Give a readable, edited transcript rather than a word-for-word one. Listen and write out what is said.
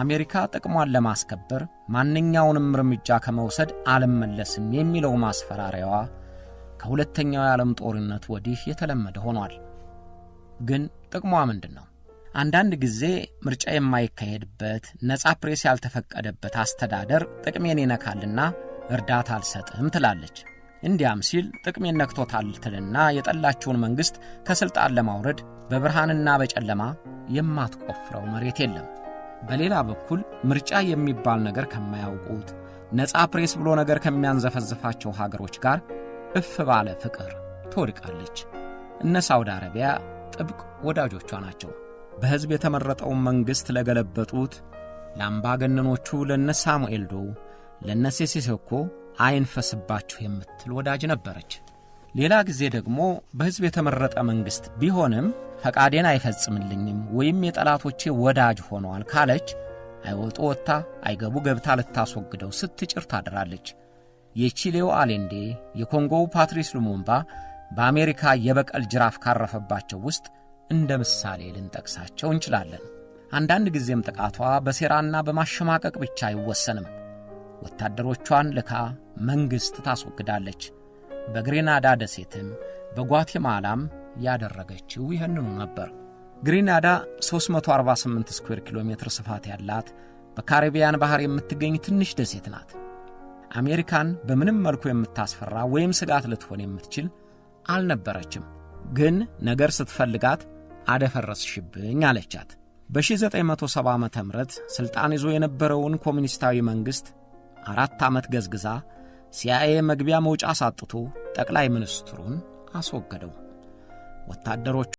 አሜሪካ ጥቅሟን ለማስከበር ማንኛውንም እርምጃ ከመውሰድ አልመለስም የሚለው ማስፈራሪያዋ ከሁለተኛው የዓለም ጦርነት ወዲህ የተለመደ ሆኗል። ግን ጥቅሟ ምንድን ነው? አንዳንድ ጊዜ ምርጫ የማይካሄድበት፣ ነጻ ፕሬስ ያልተፈቀደበት አስተዳደር ጥቅሜን ይነካልና እርዳታ አልሰጥም ትላለች። እንዲያም ሲል ጥቅሜን ነክቶታል ትልና የጠላችውን መንግሥት ከሥልጣን ለማውረድ በብርሃንና በጨለማ የማትቆፍረው መሬት የለም። በሌላ በኩል ምርጫ የሚባል ነገር ከማያውቁት፣ ነጻ ፕሬስ ብሎ ነገር ከሚያንዘፈዝፋቸው ሀገሮች ጋር እፍ ባለ ፍቅር ትወድቃለች። እነ ሳውዲ አረቢያ ጥብቅ ወዳጆቿ ናቸው። በሕዝብ የተመረጠውን መንግሥት ለገለበጡት ለአምባገነኖቹ ለነ ሳሙኤል ዶው፣ ለነ ሴሴሴኮ አይንፈስባችሁ የምትል ወዳጅ ነበረች። ሌላ ጊዜ ደግሞ በሕዝብ የተመረጠ መንግሥት ቢሆንም ፈቃዴን አይፈጽምልኝም ወይም የጠላቶቼ ወዳጅ ሆኗል ካለች አይወጡ ወጥታ አይገቡ ገብታ ልታስወግደው ስትጭር ታድራለች። የቺሌው አሌንዴ፣ የኮንጎው ፓትሪስ ሉሙምባ በአሜሪካ የበቀል ጅራፍ ካረፈባቸው ውስጥ እንደ ምሳሌ ልንጠቅሳቸው እንችላለን። አንዳንድ ጊዜም ጥቃቷ በሴራና በማሸማቀቅ ብቻ አይወሰንም። ወታደሮቿን ልካ መንግሥት ታስወግዳለች። በግሬናዳ ደሴትም በጓቴማላም ያደረገችው ይህንኑ ነበር። ግሪናዳ 348 ስኩዌር ኪሎ ሜትር ስፋት ያላት በካሪቢያን ባሕር የምትገኝ ትንሽ ደሴት ናት። አሜሪካን በምንም መልኩ የምታስፈራ ወይም ስጋት ልትሆን የምትችል አልነበረችም። ግን ነገር ስትፈልጋት አደፈረስሽብኝ አለቻት። በ1970 ዓ ም ሥልጣን ይዞ የነበረውን ኮሚኒስታዊ መንግሥት 4 ዓመት ገዝግዛ ሲአይኤ መግቢያ መውጫ አሳጥቶ ጠቅላይ ሚኒስትሩን አስወገደው። ወታደሮቿ